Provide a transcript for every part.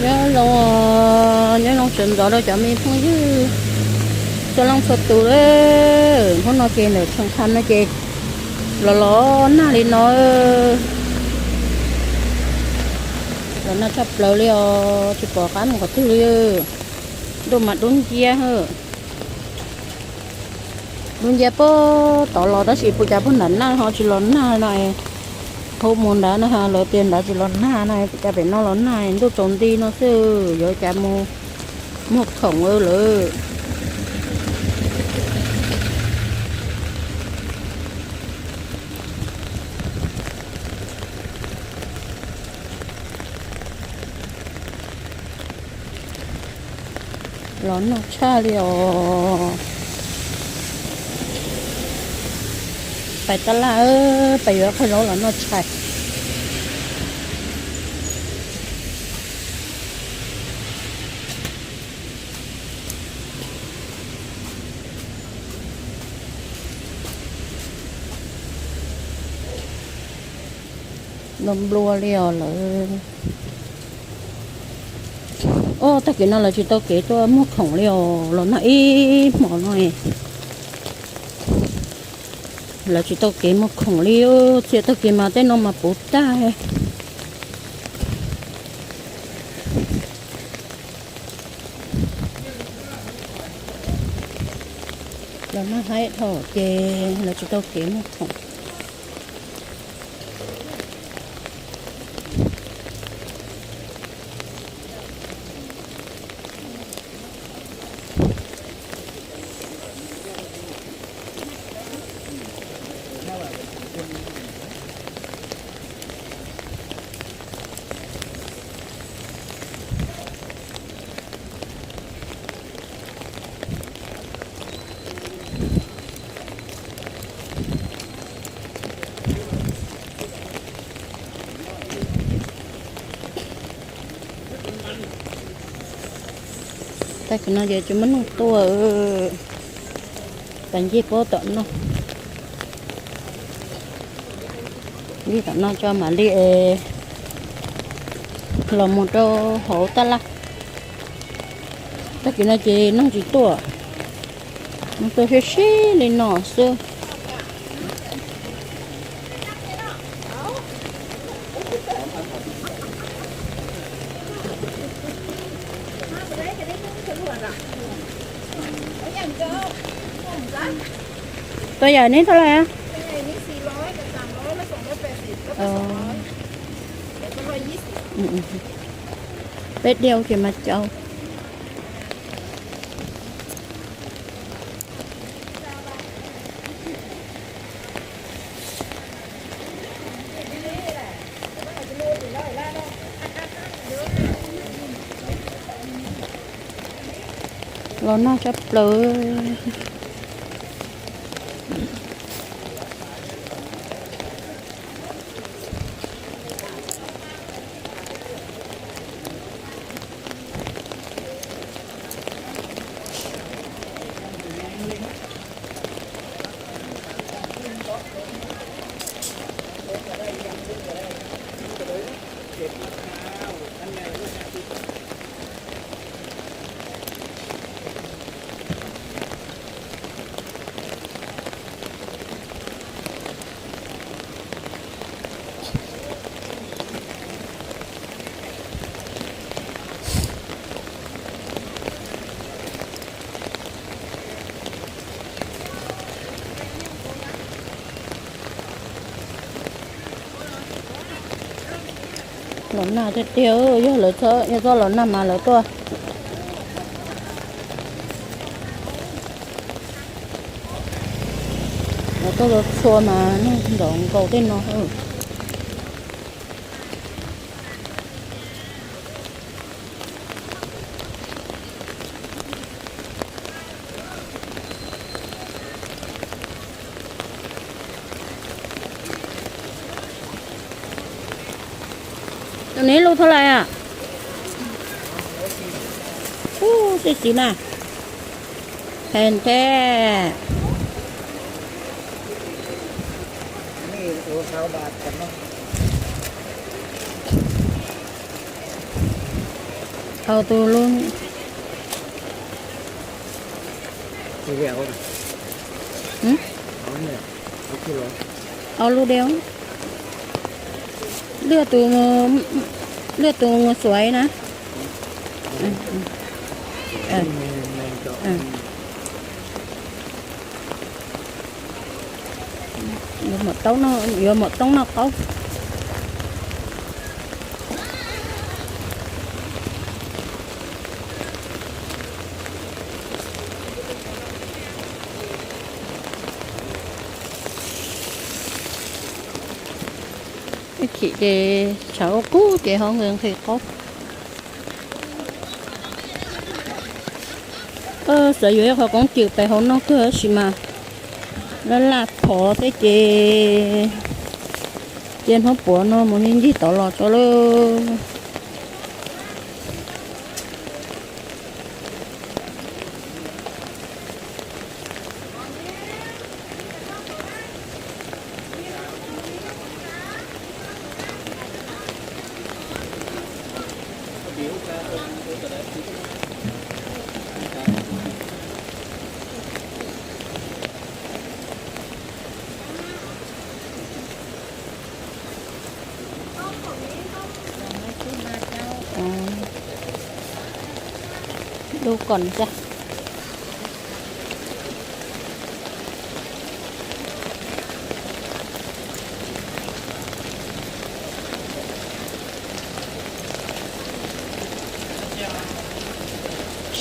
Nyob zoo, nyob zoo sawv ntxov rau cov me phooj ywg txhua leej txhua tus. Hnub no ces ntawm Tsheej Kham no ces los los nag li no, los nag tshaj plaws li os, tsis pom qab mus qhov twg li. Ntuj mas dub nciab, dub nciab puag tod los tab sis puas cas puag nram nag ho tsis los nag no. Hu mus nrad no lawv tias nrad tsis los nag no, puas cas pem no los nag, ntuj tsaus nti no xwb, yuav cas mus muag khoom lawm. Los nag tshaj li os. Pais tab laj, pais yuav qhov zaub los noj tshais. Los nplua li os lawm. Os, tag kis no lawv tsis tau kev tuaj muag khoom li os, los nag ib hmo no. Lawv tsis tau kev muag khoom li, txhia tag kis mas tej no mas puv tag. Los nag haib dhau ces lawv tsis tau kev muag khoom. Tag kis no ces tsis muaj neeg tuaj, tas ncig puag tom no. Ncig tom no tso mam li es los mus rau hauv tab laj. Tag kis no ces neeg tsis tuaj, neeg tuaj siab siab li no xwb. Tua yam neb tau lawm. Peb diau ces mas cau. Los nag tshaj plaws. Los nag tiag tiag, yog lawv txhob, yog txhob los nag mas lawv tuaj. Lawv tuaj txhua mas neeg nrov nkaus tej no. Tus neb lub thab lais a? Ub, txiv txiv na, phem thiab. Au tus lub, au lub dej, lwaj tus, lwaj tus xuav na. Yuav mom toob noj qaub. Ib chim ces tshav ua kub ces ho nqhis nqhis qaub. Xav yuav ib qho koob cws pem hauv no kawg tab sis mas laj laj phov thiab ces cia hnub puav no mus ncig ncig tod los tso lawm. Lub koom ntsa.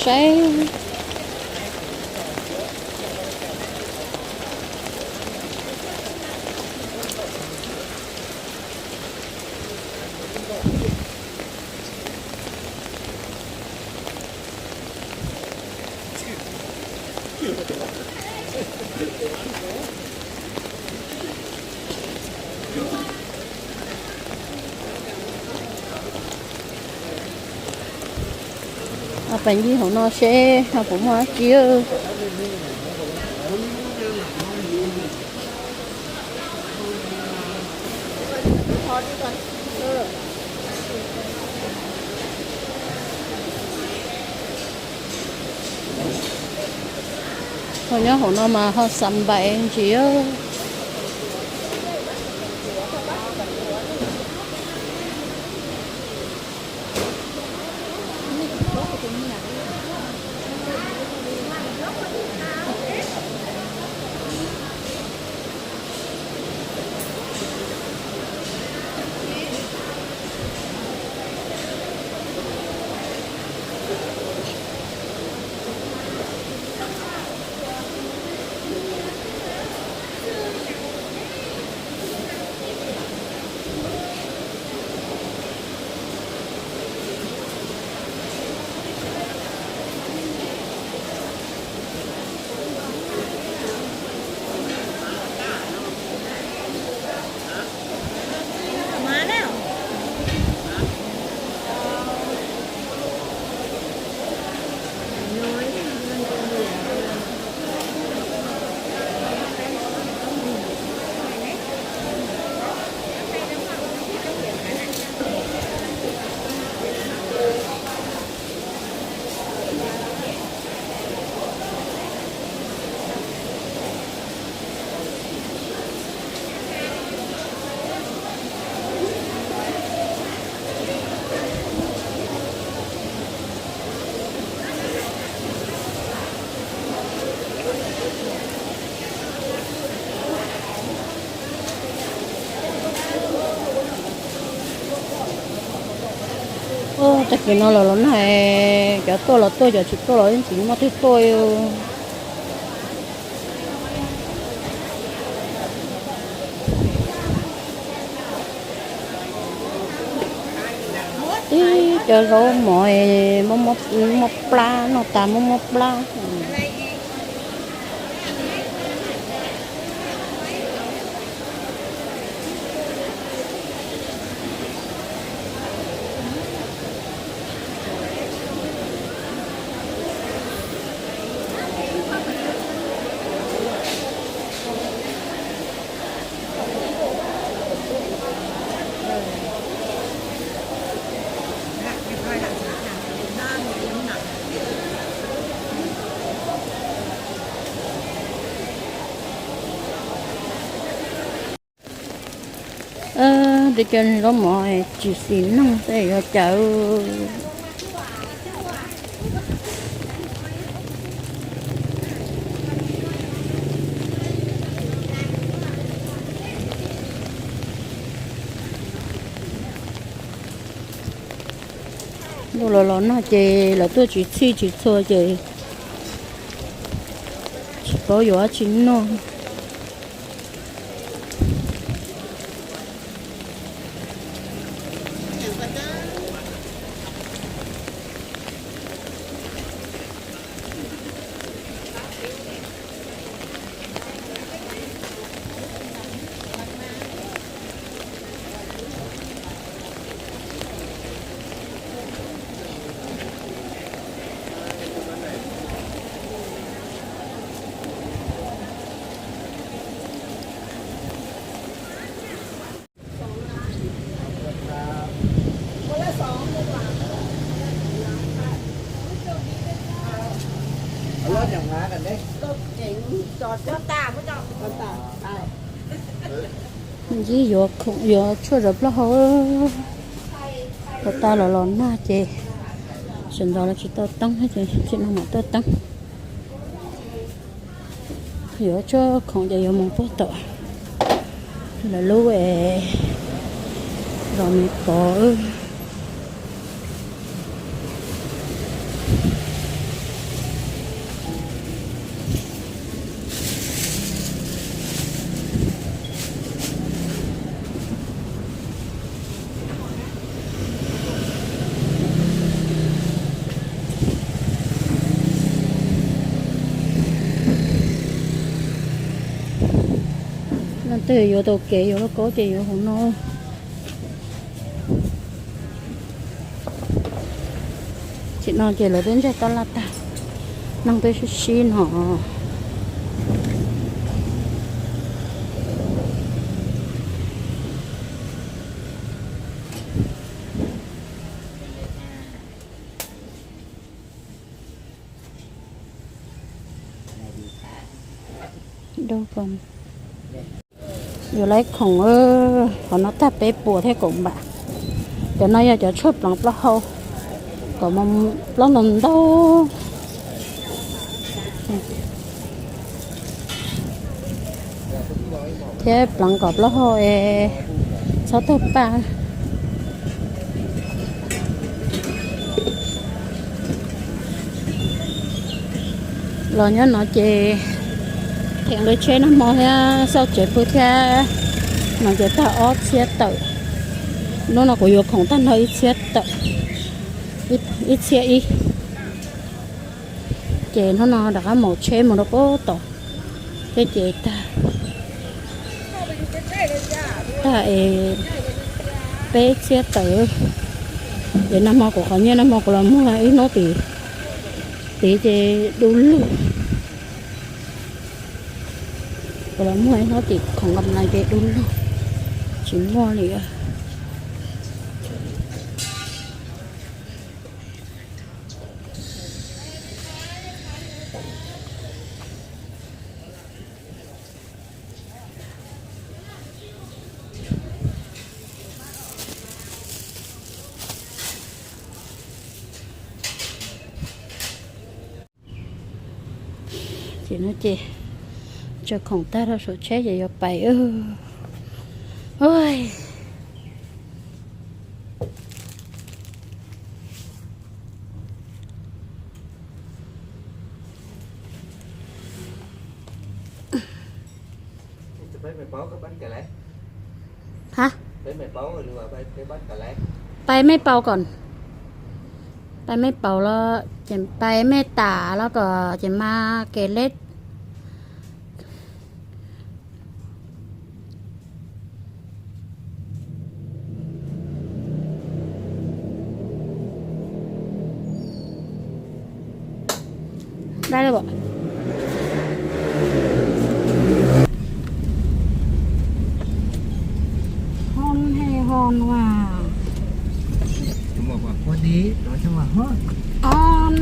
Saib. Peb ncig hauv no seb ho puas muaj dab tsi. Ho nyob hauv no mas ho xav npaim ntsis. Tag kis no los los nag, cov tuaj los tuaj, cov tsis tuaj los yeej tsis muaj twg tuaj. Ib co zaub mov mob mob plab, noj tas mob mob plab. Tej cov zaub mov tsis xis neeg tej yuav cas. Ntuj los los nag ces lawv tuaj tsis txhij tsis txhua ces tsis paub yuav dab tsi noj. Ntxib yuav khoom yuav tshuaj zov plaub hau. Puas tas los los nag ces sawv ntxov los tsis tau teeb ces tsis no mam tuaj teeb. Yuav tshuaj khoom ces yuav mus puag tom lawv lub es zos me pov. Leej twg yuav tau kev yuav lauj kaub ces yuav hauv no. Tsim no ces lawv twb ntsaj tab laj tag, neeg twb sib sib no. Yuav lawv khoom, qhov no tag peb puas thiab kaum npam. Cov no yog cov tshuaj pleev plaub hau, kom plaub ntau ntau. Thiab pleev kom plaub hau es txhob tawg paj. Los nyob no ces them nqi tsheb nag hmo thiab xauj tsev pw thiab no ces tag ob txhiab tawm. Hnub no kuv yuav khoom tag nrho ib txhiab tawm, ib txhiab ib. Ces hnub no rov qab mus tsheb mus rau pem tod thiab ces tag, tag es peb txhiab tawm. Ces nag hmo kuv qhov nyiaj nag hmo kuv los muag ib hnub tim tid ces du lug. Kuv los muag ib hnub tim khoom nqa na ces du lug, tsis muaj li. Ces no ces tso khoom tag rau saum tsheb ces yuav pais. Hab, pais mej paus kom, pais mej paus los ces pais mej tas los kom ces mas kev leb. Hon he hon a. On.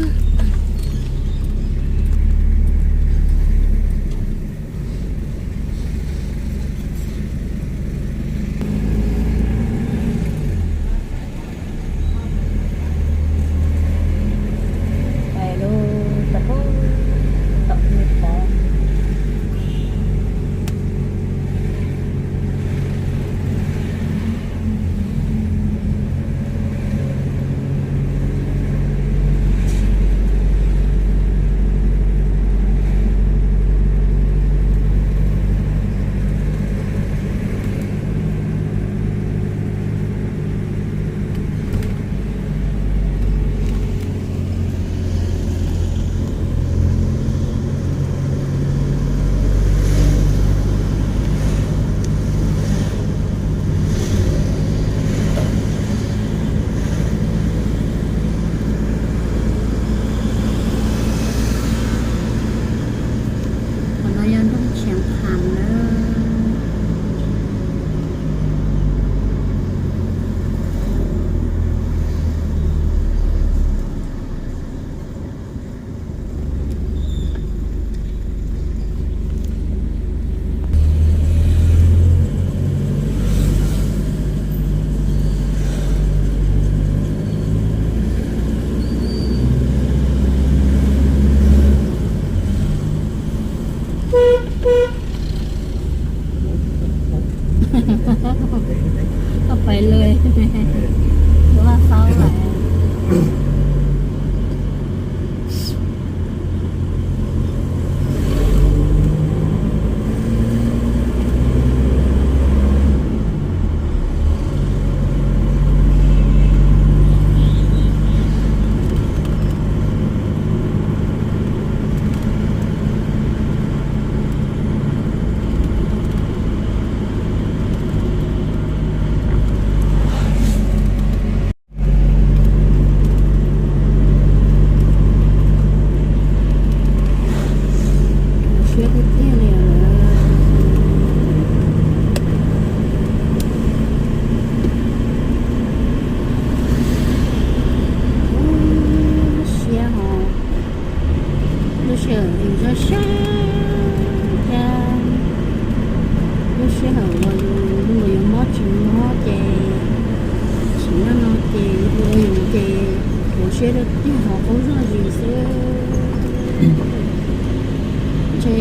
Siab rau tiag, ho qaug zog zis xwb. Ntshe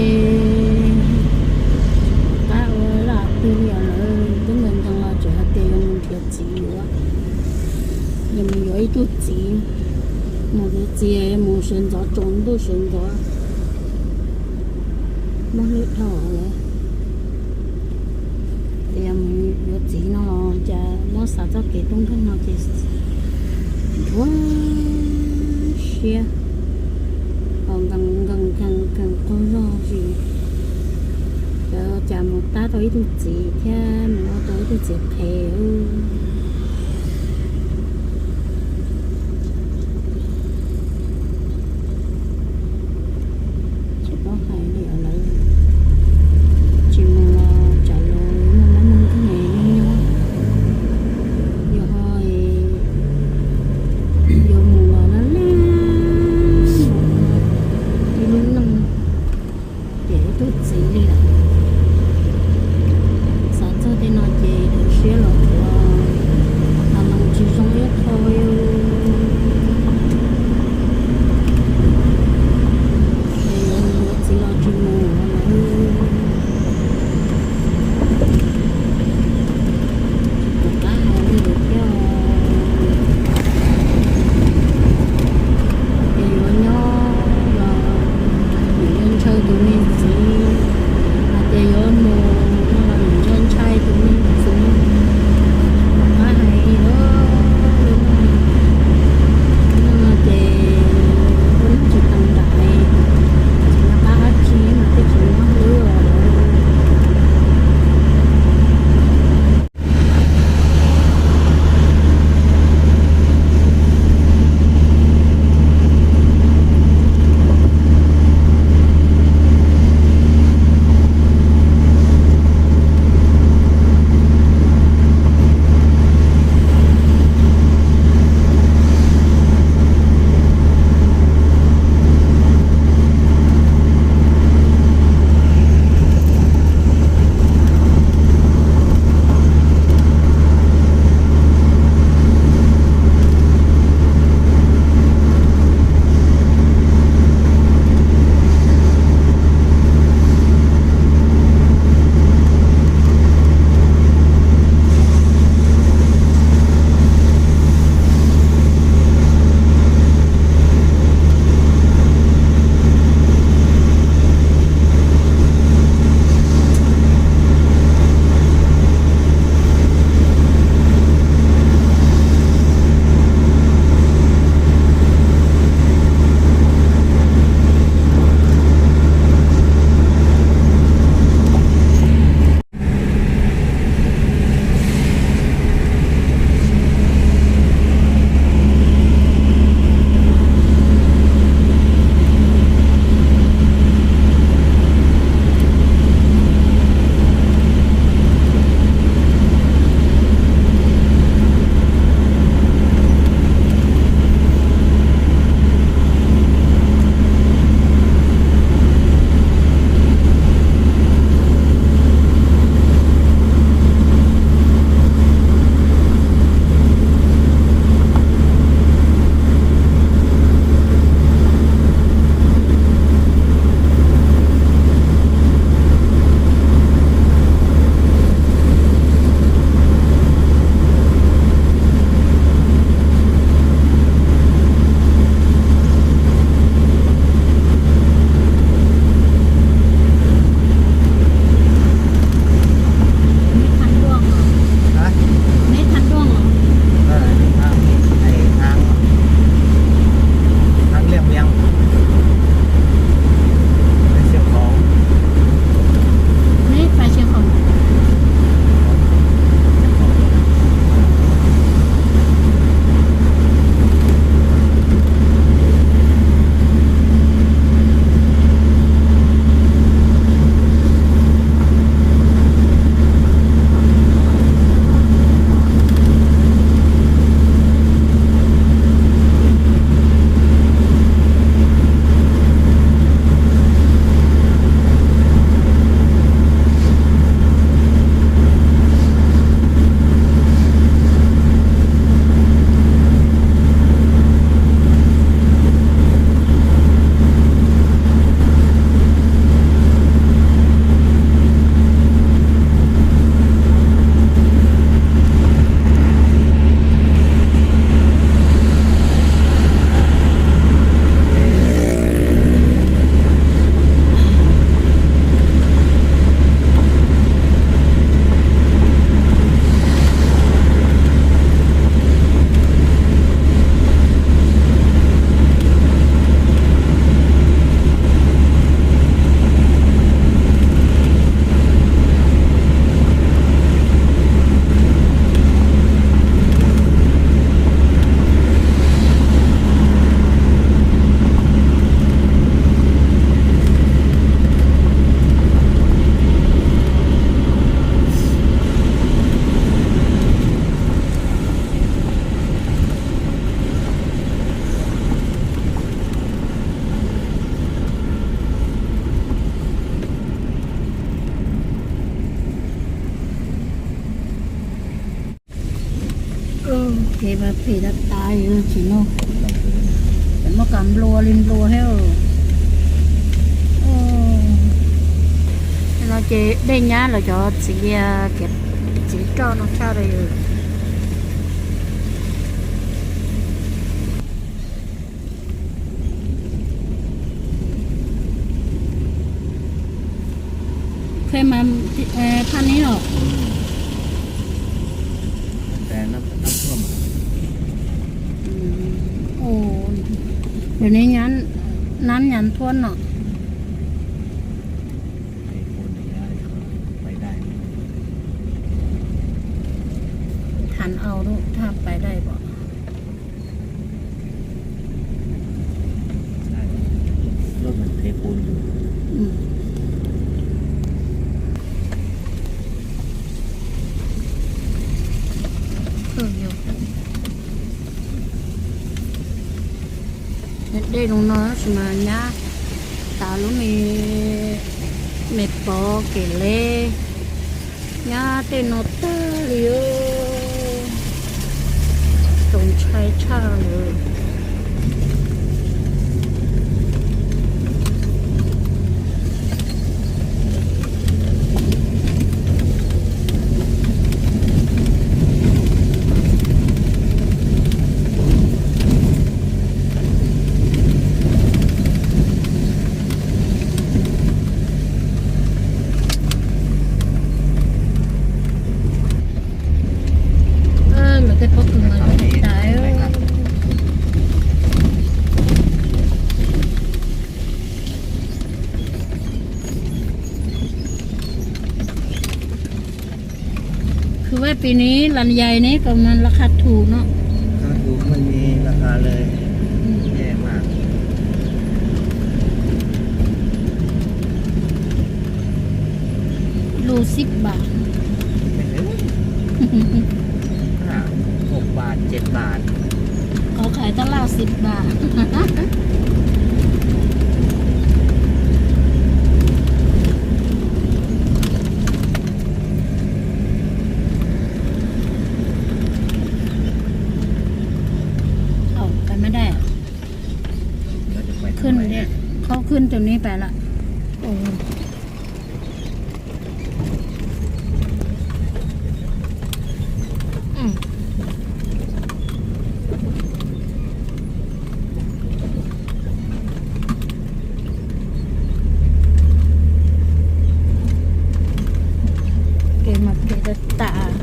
qab ua lam twg li os, lawv twb nkees nkees los tseem hais tias yuav mus nrhiav txiv yuav, yuav mus yuav ib tug txiv, mus yuav txiv mus sawv ntxov tsaus ntuj sawv ntxov, muaj hlwb dhau lawm. Ces yog mus yuav txiv no los cas muab xav txoj kev tub nkeeg no ces ntxhua siab, ho nkees nkees nkees nkees qaug zog zis. Cas mus tab tau ib tug txiv thiab mus ua tau ib tug txiv qhev. Tsis paub hais li os, lawv tsis mus los tsam los muaj mob muaj nkeeg nyob nyob, yog ho yuav mus los laj laj mus ua ib lub neej tiam ib tug txiv li lawm. Xav txog tej no ces tu siab los ua Phem tas tas li no tsis no, muab kas nplua li nplua thiab. No ces dej nyab los cov txiv lias, txiv roj no tshaj li. Phaj neb los? Ua, nab nyam thuab no. Than au lub thaj pais dai pom. Dej zoo no tab sis mas nyab tas lub me, me pov kev le, nyab tej no tag li, txaus ntshai tshaj li. Lawv tej pob kws mas zoo tas. Khwv vaj pis neb las yais neb kom mas las qha thum no. Lus xib pas. Qhov khais tab laj xib pas. Khau khwb tus neb pas lawm. Kev mas kev tas tas.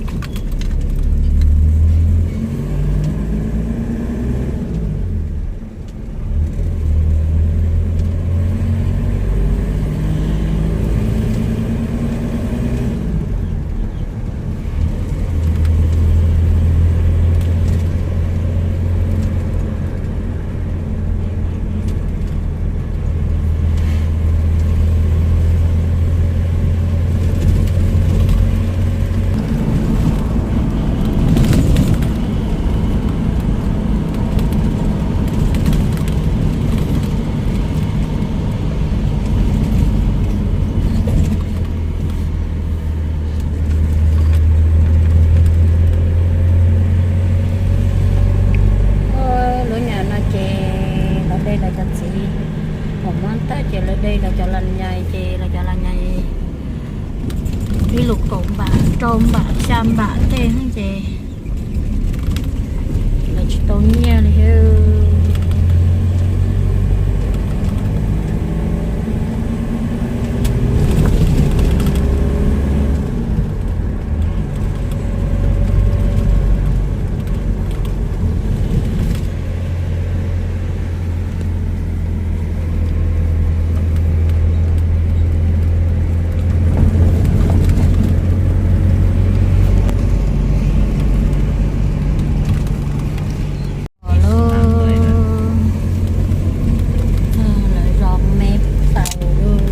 Lub nyam no ces los de lawv cov txiv, thaum muab tag ces lawv de lawv cov las nyais ces lawv cov las nyais ib lus kaum npam rau npam xya npam tej ces lawv tsis tau nyiaj li thiab. Lawv zos me paus lawm.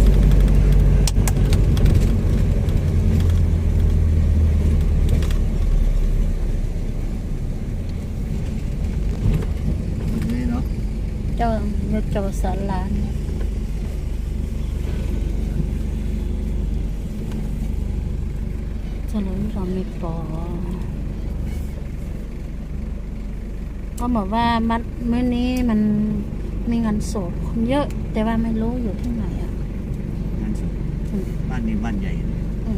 Coj yuav rau xav las. Txog lawv zos me paus. Có một ba, ba, mới ní mình, mình ăn sổ không nhớ,แต่ว่าไม่รู้อยู่ที่ไหนอะ Ngăn sổ. Ừ. Ba ni ba nhảy. Ừ.